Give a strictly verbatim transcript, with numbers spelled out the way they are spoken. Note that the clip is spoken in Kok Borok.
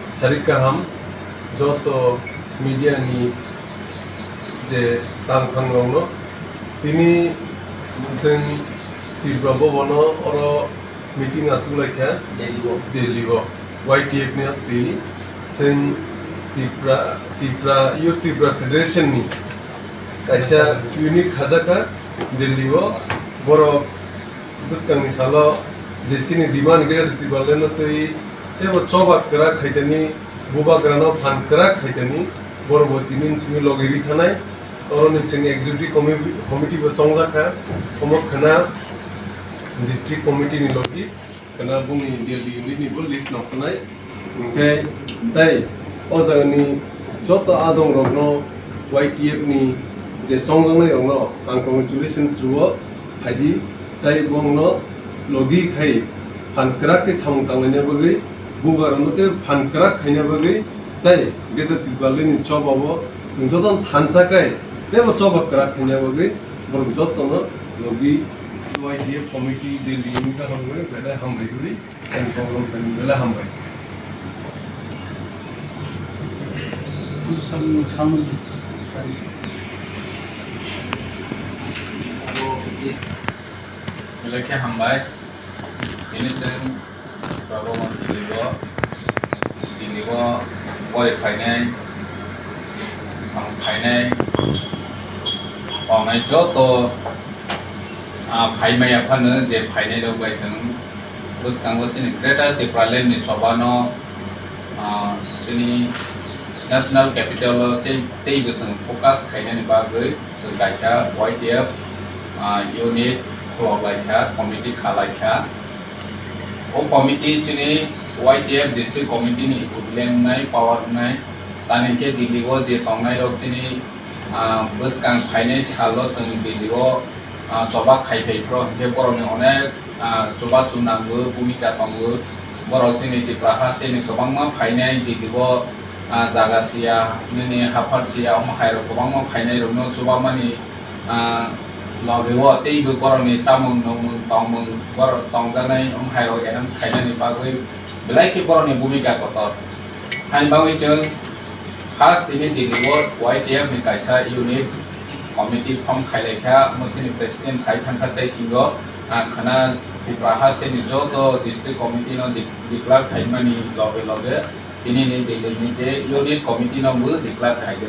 Sarik kaham joto media ni je tangphang rokno, tini chwng Tripura Bhavan o oro meeting aswk lai kha Delhi o. Delhi o Y T F ni twi chwng Tripura, Tripura, Youth Tripura Federation ni kaisa unit khajakha Delhi o, borok bwskangni salo je chini demand Greater Tipraland no twi teibo choba kwrak khaitani, bubagrano phan kwrak khaitani, borok bo tini simi logi ri thanai. Oroni chwng executive committee, committee bo chongjak kha, omo khwna district committee ni logi, khwna bongni Delhi unit ni bo list nang thanai. Hwnkhe tei o jagani joto adong rokno Y T F ni je chongjaknai rokno ang congratulations rwo, phaidi tei bongno logi khai phan kwrak khe samung tanglaina bagwi, bubagrano tei phan kwrak khaina bagwi tei Greater Tipraland ni choba o chwng jotono thansa khai teibo choba kwrak khaina bagwi borok jotono logi Y T F committee Delhi ni kaham bai belai hambai guri. Ang kok rok tani belai hambai. Sam-, sam-, Belai khe hambai. Tini chwng Baba Montri o, tini o pori phainai, sam phainai, tongnai joto, ah, phaimaya phano je phainai rok bai chwng bwskango chini Greater Tipraland ni choba no, ah, chini national capital o tei, tei bwswng focus khainani bagwi chwng kaisa Y T F, ah, unit khulok lai kha, committee kha lai kha. O committee chini Y T F district committee ni equivalent wngnai, power wngnai. Tani khe Delhi o je tongnai rok chini, ah, bwskang phainai salo chwng Delhi o, ah, choba khai phai phro hinkhe borokni onek, ah, chubachu nango, bhumika tongo. Borok chini Tripura haste ni kwbangma phainai Delhi o, ah, jaga siya, nini haphar siya, omo hai rok kwbangma phainai rokno chubamani, ah, logi o teibo borokni chamung nungmung tongmung borok tongjaknai omo hai rok arrange khainani bagwi belai khe borokni bhumika kotor. Haini bagwi chwng first tini Delhi o Y T F ni kaisa unit committee form khai lai kha, omo chini president sai thang kha tei singo, ah, khwna Tripura haste ni joto district committee no de-, declare khaimani loge loge tini ni Delhi ni je unit committee no bo declare khai.